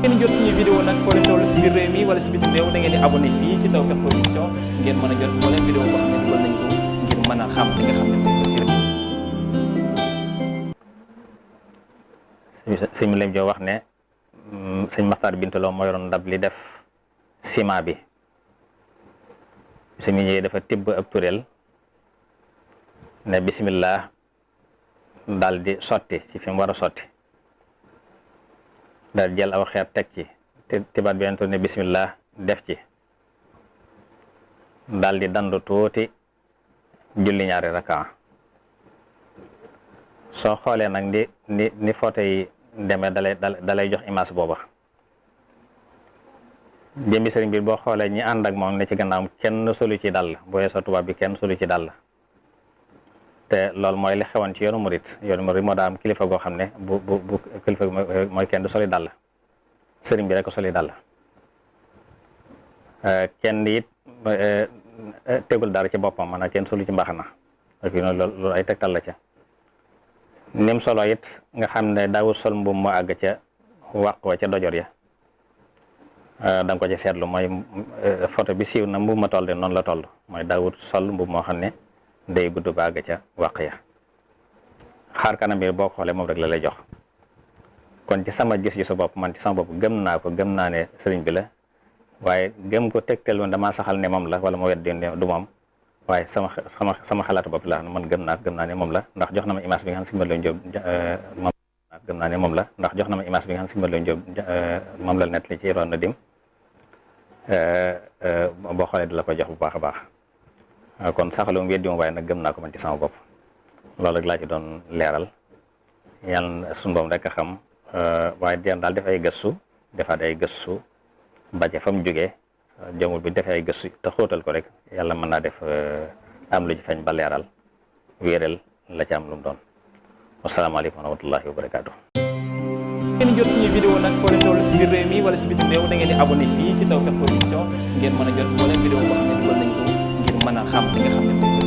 ngeen jot suñu vidéo nag foo leen toll si biir réew mi wala si bitim réew da ngeen di abonné fii si Tawfekh Production ngeen mën a jot moo leen vidéo boo xam ne dugal nañ ko ngir mën a xam li nga xam ne moom la sëñ mi lañ joo wax ne sëñ Maxtaar Bintaloo moo yoroon ndab li def ciment bi sëñ ñëwee dafa tibb ab tureel ne bismillah daal di sotti ci fi mu war a sotti daal jël aw xeer teg ci tibaat beneen tur ne bismillah def ci daal di dandu tuuti julli ñaari rakaa soo xoolee nag ni photo yi demee dalay jox image booba jëmbi sëriñ bi boo xoolee ñi ànd ak moom ne ci gannaawam kenn solu ci dàll boo yeesoo tubaab bi kenn solu ci dàll te loolu mooy li xewoon ci yoonu murit moo daa am kilifa goo xam ne bu kilifa mooy kenn du soli dàll sëriñ bi rek ko soli dàll kenn it tegul dara ci boppam maanaam kenn solu ci mbaxana ak loolu ay tegtal la ca nim solo it nga xam ne daawul sol mbubb mu àgg ca wàq wa ca dojor ya da nga ko ci seetlu mooy photo bi siiw na mbubb ma toll de noonu la toll mooy daawul sol mbubb moo xam ne day gudd ba àgg ca wàq ya xaar kanam bi boo ko xoolee moom rek la lay jox kon ci sama gis-gisu bopp man ci sama bopp gëm naa ne sëriñ bi la waaye gëm ko tegtal woon damaa saxal ne moom la wala ma wet du moom waaye sama xalaatu bopp la man gëm naa ne moom la ndax jox na ma image bi nga xam si Mbadou Diop moom gëm naa ne moom la ndax jox na ma image bi nga xam si Mbadou Diop moom la net li ci ron na dim boo xoolee di la ko jox bu baax a baax kon saxalu weddi ma waaye nag gëm naa ko man ci sama bopp loolu rek laa ci doon leeral yàlla suñu boom rek a xam waaye deen daal def ay gëstu defaat ay gëstu baje fa mu jógee jëmul bi defee ay gëstu te xóotal ko rek yàlla mën naa def am lu ci feeñ ba leeral wéeral la ci am lu mu doon wasalaamaaleykum wa rahmatullahi wa barakaatu. ngeen jot suñu vidéo nag foo leen toll si biir réew mi wala si bitim réew da ngeen di abonné fii si Tawfekh Production ngeen mën a jot moo leen vidéo boo xam ne dugal nañ ko ngir mën a xam li nga xam ne